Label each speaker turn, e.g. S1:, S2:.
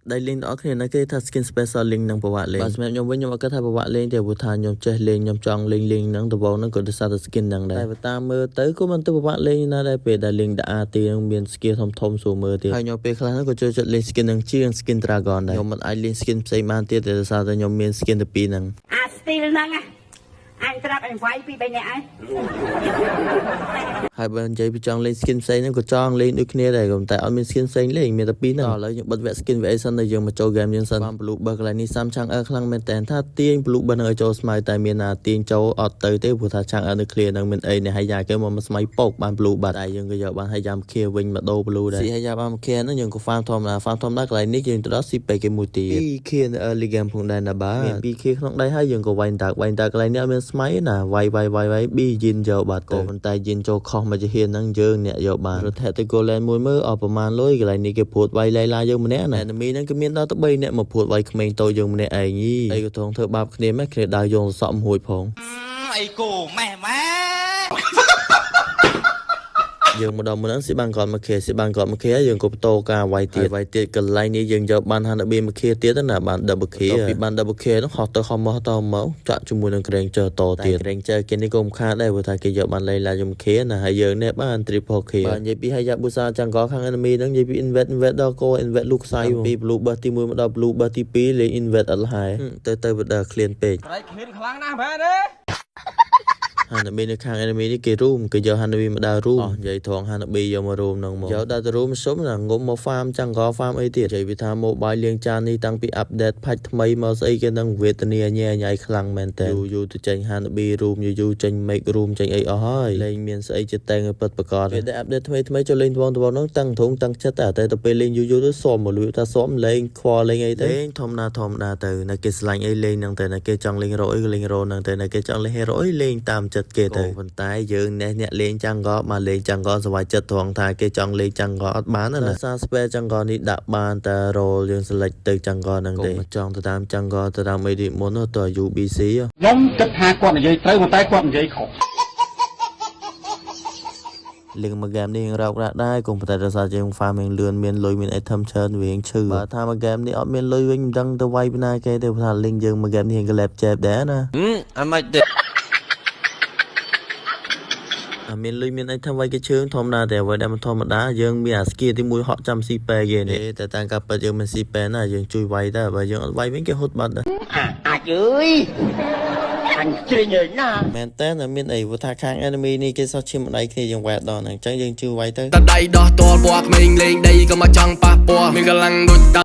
S1: ដៃលេងទាំងអស់គ្នានៅគេថា skin special លេងនឹងប្រវត្តិលេងបាទសម្រាប់ខ្ញុំវិញខ្ញុំអត់គិតថាប្រវត្តិលេងទេព្រោះថាខ្ញុំចេះលេងខ្ញុំចង់លេងលេងហ្នឹងដំបូងហ្នឹងក៏ដោយសារតែ skin ហ្នឹងដែរតែបើតាមមើលទៅក៏មិនទៅប្រវត្តិលេងណាដែរពេលដែលលេងដាក់ AT ហ្នឹងមាន skill ធំធំស្រួលមើលទៀតហើយខ្ញុំពេលខ្លះហ្នឹងក៏ចូលចិត្តលេង skin ហ្នឹងជាង skin dragon ដែរខ្ញុំមិនអាចលេង skin ផ្សេងបានទៀតទេដោយសារតែខ្ញុំមាន skin តែពីរហ្នឹង
S2: អា style ហ្នឹងណាអញត្រាប់អញវាយពីរបីនាក់ហើយ
S1: ហើយបើនិយាយពីចង់លេង skin ផ្សេងហ្នឹងក៏ចង់លេងដូចគ្នាដែរក៏តែអត់មាន skin ផ្សេងលេងមានតែពីរហ្នឹងឥឡូវយើងបិទវគ្គ skin វាអីសិនទៅយើងមកចូល game យើងសិនបាន blue buff កន្លែងនេះសាំឆាំងអើខ្លាំងមែនតើថាទាញ blue buff ហ្នឹងឲ្យចូលស្មៅតែមានណាទាញចូលអត់ទៅទេព្រោះថាឆាំងអើនៅ clear ហ្នឹងមានអីនេះហើយយ៉ាគេមកស្មៃពោកបាន blue បាត់តែយើងក៏យកបានហើយយ៉ាម clear វិញមកដូរ blue ដែរស៊ីហើយយ៉ាបាន clear ហ្នឹងយើងក៏ farm ធម្មតា farm ធម្មតាកន្លែងនេះយើងទៅដល់ស៊ីពេគេមួយទៀត2 clear នៅ early game ផងដែរណាបាទមាន2 clear ក្នុងដៃហើយយើងក៏វាយតើវាយតើកន្លែងនេះអត់មានស្មៃណាវាយវាយវាយវាយ B យិនយកបាត់ទៅប៉ុន្តែយិនចូលខុសមកជាហ៊ានហ្នឹងយើងអ្នកយកបានរត់ថែទៅ gold lane មួយមើលអស់ប្រមាណលុយកន្លែងនេះគេព្រួតវាយឡៃឡាយើងម្នាក់ណា enemy ហ្នឹងគឺមានដល់ទៅ3អ្នកមកព្រួតវាយក្មេងតូចយើងម្នាក់ឯងយីអីក៏ថងធ្វើបាបគ្នាម៉េះគ្នាដើរយងសក់មិនរួចផង
S3: អីគោម៉ែម៉ែ
S1: យើងមកដល់មុនហ្នឹងស៊ីបានកត់មកខេស៊ីបានកត់មកខេយើងក៏បន្តការវាយទៀតវាយទៀតកន្លែងនេះយើងយកបានហានប៊ីមកខេទៀតណាបាន double kill ពីបាន double kill ហ្នឹងហោះទៅហោះមកតមកចាក់ជាមួយនឹង Granger តទៀត Granger គេនេះក៏មិនខាតដែរព្រោះថាគេយកបានលេឡាយំខេណាហើយយើងនេះបាន triple kill បាទនិយាយពី Hayabusa ចាំងកខាង enemy ហ្នឹងនិយាយពី invade invade ដល់ក invade លូកខ្សែពី blue buff ទី1មកដល់ blue buff ទី2លេង invade អត់ហើយទៅទៅបដើឃ្លានពេក
S3: ប្រៃឃ្លានខ្លាំងណាស់មែនទេ
S1: Hanabi នៅខាង enemy នេះគេ roam គេយក Hanabi មកដើរ roam អស់និយាយត្រង់ Hanabi យកមក roam ហ្នឹងមកយកដើរទៅ roam សុំណាងុំមក farm ចាំងក farm អីទៀតនិយាយពីថា mobile លៀងចាននេះតាំងពី update ផាច់ថ្មីមកស្អីគេនឹងវេទនាញ៉ែញ៉ៃខ្លាំងមែនតើយូរយូរទៅចេញ Hanabi roam យូរយូរចេញ make roam ចេញអីអស់ហើយលេងមានស្អីជាតែងឲ្យពិតប្រាកដពេលដែល update ថ្មីថ្មីចូលលេងត្បូងត្បូងហ្នឹងតាំងធំតាំងចិត្តតែទៅពេលលេងយូរយូរទៅសមមកលួចថាសមលេងខ្វល់លេងអីទៅលេងធម្មតាធម្មតាទៅនៅគេស្លាញ់អីលេងហ្នឹងទៅនៅគេចង់លេងរអីក៏លេងរហ្នឹងទៅនៅគេចង់លេង hero អីលេងតាមចិត្តគេទៅប៉ុន្តែយើងនេះអ្នកលេង jungle មកលេង jungle សប្បាយចិត្តត្រង់ថាគេចង់លេង jungle អត់បានណាសារ spell jungle នេះដាក់បានតែ role យើង select ទៅ jungle ហ្នឹងទេមកចង់ទៅតាម jungle ទៅតាមអីទីមុនទៅ UBC
S4: ខ្ញុំគិតថាគាត់និយាយត្រូវប៉ុន្តែគាត់និយាយខុស
S1: លេងមួយហ្គេមនេះរោគរាក់ដែរកុំតែដោយសារយើង farm មានលឿនមានលុយមាន item ច្រើនវាឈឺបើថាមួយហ្គេមនេះអត់មានលុយវិញមិនដឹងទៅវាយពីណាគេទេព្រោះថាលេងយើងមួយហ្គេមនេះកលែបចែបដែរណា
S3: អាម៉េចទេ
S1: អាមានលុយមាន item វាយគេជើងធម្មតាតែអ្វីដែលមិនធម្មតាយើងមានអា skill ទី1ហក់ចាំស៊ីប៉ែគេនេះតែតាមការពិតយើងមិនស៊ីប៉ែណាយើងជួយវាយតែបើយើងអត់វាយវិញគេហត់បាត់ដែរ
S2: អាចអើយអញជ្រិញអើយណា
S1: មែនតើមានអីព្រោះថាខាង enemy នេះគេសោះឈាមម្ដាយគ្នាយើងវាយអត់ដល់ហ្នឹងអញ្ចឹងយើងជួយវាយទៅ
S5: តដៃដោះតលពណ៌ក្មេងលេងដីក៏មកចង់ប៉ះពាល់មានកម្លាំងដូចត